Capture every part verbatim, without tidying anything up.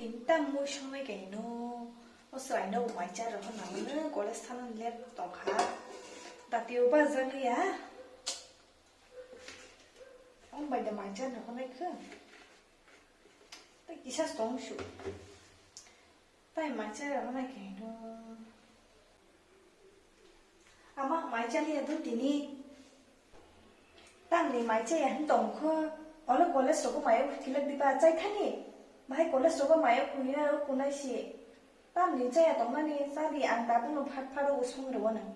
Tini tamo mui songnai kaino, o chwraino bo mai cha rwkha nangmano, college thana late tongkha. Datio bajak ya. Ong bai da mai cha rwkha nai khe. Tai kisa tong su. Tai mai cha rwkha nai kaino. Ama mai cha liya do tini. Tamni mai cha ya hin tong kho. Olo college rok mai thilak diba chai thani. Bahai college rok mai kuya kunai si. Tamni cha ya tong mani cha di ang tabuk no phat pharo usung rwo nang.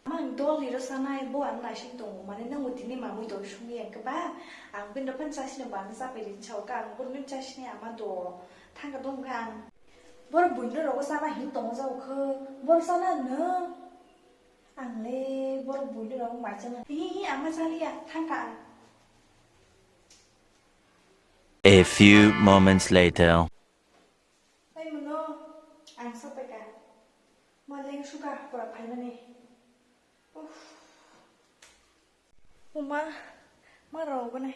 Mang dol ni rw sanai bo ang naising tongo, mane nang bo tini mamui dol sung ya khe ba, ang bini rw phan chasini bo ang chapai ri chao ka, ang bor min chasini ama do thang ka dong ka ang. Bor buino rogo sana hin tongo jao khe, bor sana no. Ang le bor buino rogo mai chana. Hi hi ama chali ya thang ka ang. A few moments later. Pai mono ang sapai ka. Ma leng suka pura phaimani. Uff. Uma, ma rogo nai.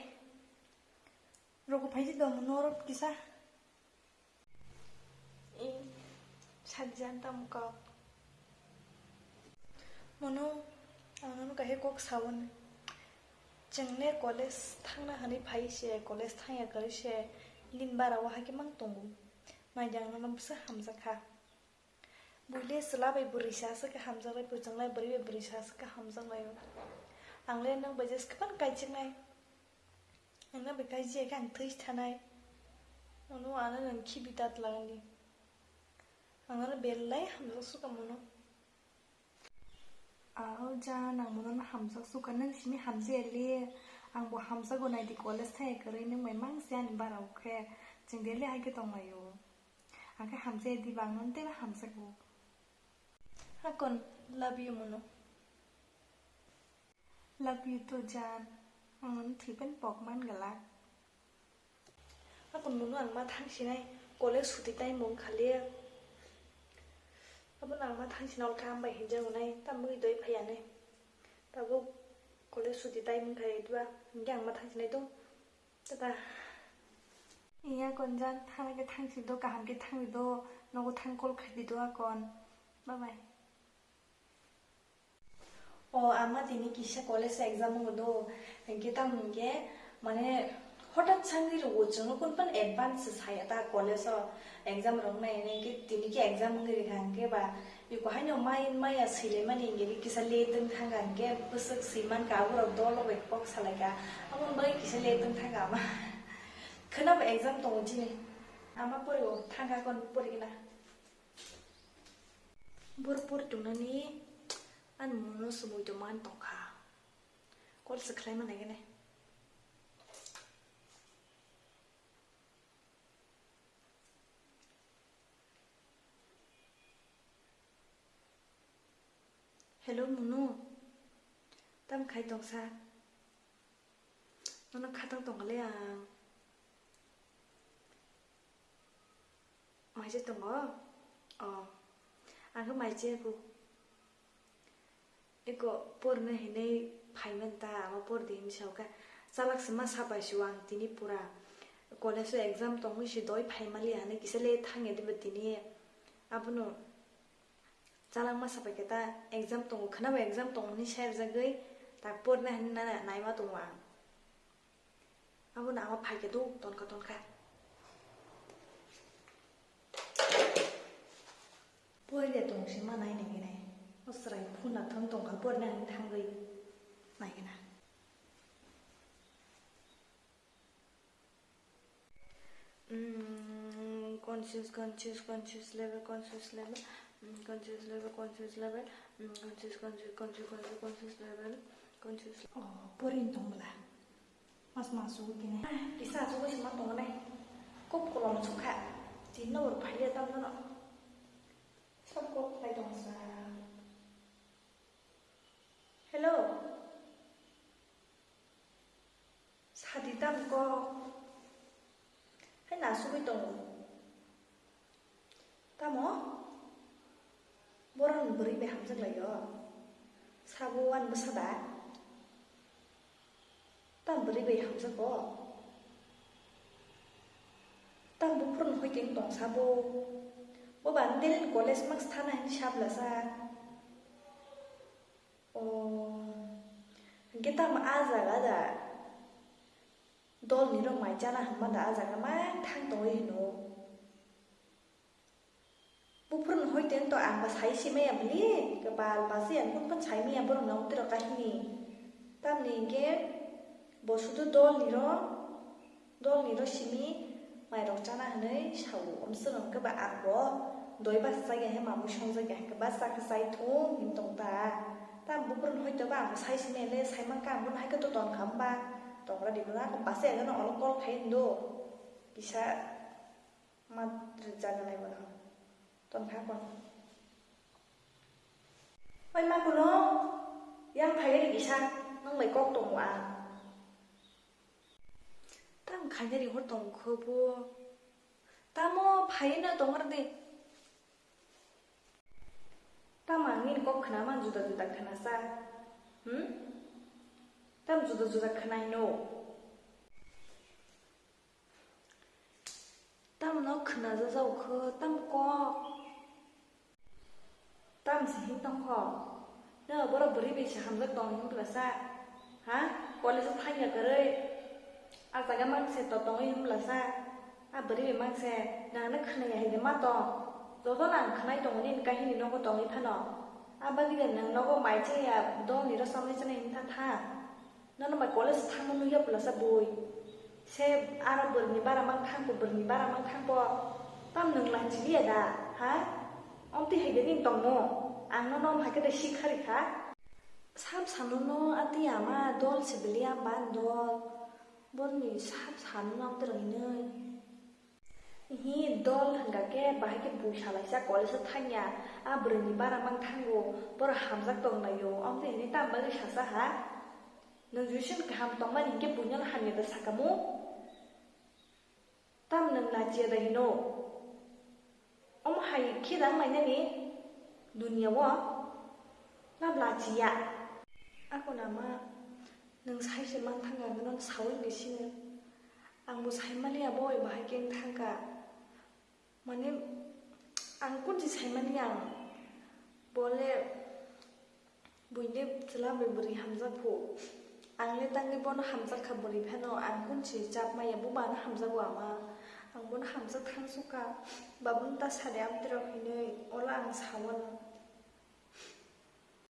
Rogo phaidi do mono rok kisa. I, sajan tam kok. Mono, ang nono kahai kok sawan. Chwng ne college thangna hwnwi phai se, college thangya kwrwi se, nini bara o hakhe mang tongo. Naidi ang nono bwsa hamjak kha. Buile chwla bai bwrwi sa se khe hamjak lai, bwrwi chwng lai bwrwi bai bwrwi sa se khe hamjak lai o. Ang le nwng bai jes kwbang kaichik nai. Ang nwng bai kaichik khe ang thwi thanai. Ano ano nwng khibi tat lagani. Ang ano belai hamjak suka mono. Ao ja nang mono no hamjak suka nwng simi hamjak le. Ang bo hamjago naidi college thai kwrwi nwng bai mang se ani bara o khe. Chwng daily hai khe tong lai o. Ang khe hamjai diba ang nono teibo hamjago. Hakon, love you mono. Love you too, Jan. Ang nono thwipan pok man glak. Hakon mono ang ma thang sinai, college suti time mung khali. Abono ang ma thang sinai, kam bai hinjak unai, tam mui doi phaiya nai. Tabuk college suti time mung khali diba, hingke ang ma thang sinai tong. Tata. Iya konjan thangna khe thangsi do, kaham khe thangwi do, nogo thang call khaidi do akon. Bye bye. O ama tini kisa college exam wngo do, hingke tamo hingke mane hotat sangni rwo chwngno kun pan advance saya ta college o exam rok nai hingke tini khe exam wngwi rikha hingke ba. Iko haino mai, maya swilaimani hingke kisa late wng thangkha, hingke bwswk swimankha, aborok dolo bai kok salaikha, aboni bagwi kisa late wng thangkha ama. Khwnabo exam tongo chini, ama poriwo thangkha kon porigwna. Bor por tongnani ani mono swmui tongma tongkha, call se khlaima naikhe. Hello, Munu. Tam khai tongsa? Nono khatang tongkha le ang. Mai se tongo? O. Ang khe mai se ku. Eko porna hinwi phaiman ta, ama por di hinwi sao kha. Chalak se ma sapai su ang tini pura. College o exam tongwi se doi phaimali hinwi kisa le thangya diba tini. Abono chalak ma sapai khe ta exam tongo, khwnabo exam tongo hinwi sai rwjagwi tak porna hinwi na naima tongo ang. Abono ama phaikhe do tonkha tonkha. Poile tong se ma nai nai nai. O chwrai phone la thang tongkha porna hinwi thangwi nai gana. Mm, conscious, conscious, conscious level, conscious level, mm, conscious level, conscious level, mm, conscious, conscious, conscious, conscious, conscious level, conscious. Oh, porin tong bwla. Mas mas sugu kene. Kisa sugu sima tong nai. Kop kolom sukha. Tin no ur phaiya tam no. Sob kok lai tong sa. Hello. Sadi tam kok. Hai nasugwi tongo. Tamo? Borok ni bwrwi bai hamjak lai o. Sabo ani bwsa da? Tam bwrwi bai hamjak o. Tang buphuru hoi teng tong sabo. Bo ba daily college mas thana hin sabla sa. O, hingke tamo a jaga da dol ni rok mai chana hwnma da a jaga mai thang tongwi hino. Buphuru hoi teng to ang ba sai si maya bili, kebal ba si ang kun pan sai maya borok na utiro kahini. Tamni hingke bo sudu dol ni rok. Dol ni ro simi mairok chana hinwi sao, omswk hwnkhe ba ang bo doi bachajak ya he mamwi songjak ya hwnkhe bachajak khe chai thung hinwi tong ta. Tam buphuru hoi to ba ang sai simi le sai mankha ang bono hai khe to ton kha hwnba tong ra di bono ako bachajak no olo call khai ndo kisa ma rwjak nai bono ton kha kon. Oi ma kuno yang phai ri kisa nang bai kok tongo ang. Tang khaina ri hor tong kho bo. Tamo phaina tong ar de. Tamo ang nini kok khna man juda juda khna sa. Hmm? Tam juda juda khna ino. Tam no khna jajao kho, tam kok. Tam se hin tong kho. No, borok bwrwi bai se hamjak tong hin bwla sa. Ha? College o thangya kwrwi. A jaga mang se to tongwi hin bwla sa. A bwrwi bai mang se. Nang no khwnaya hai de ma tong. Joto no ang khwnai tongo nini kahini nogo tongwi phano. A badi de nang nogo mai chaya dol ni ro samni chana hin tha tha. Nono bai college thangma nukya pulasa bui. Se aro bwrwini bara mang thangbo, bwrwini bara mang thangbo. Tam nwng lanchiliya da, ha? Omtwi hai de nini tongmo? Ang nono om hai khe de sikha rikha. Sam sanono ati ama dol se beliya ban dol. Borni sam sanono amtwrang hinwi. Hi dol hwnkha khe bahai khe bui salaisa college o thangya, a bwrwini bara mang thango, borok hamjak tong laio, amtwi hinwi tamo bagwi sasa ha? Nwng juisin kaham tongmani hinkhe buino hamya da sakamu? Tam nwng lachiya da hino? Omo hai khe da wng lainani duniya o? Nab lachiya. Ako nama nwng sai se man thangkha hwnkhe nono saui bisino. Ang bo saimaliya bo oi bahai khe wng thangkha. Mane ang kunchi saimani ang bo le buini chwla bai bwrwi hamjak phu. Ang le tangwi bono hamjak kha bwrwi phano ang kunchi chap maya bo bano hamjago ama. Ang bono hamjak thang sukha. Babun ta sade amtwrok hinwi olo ang sawano.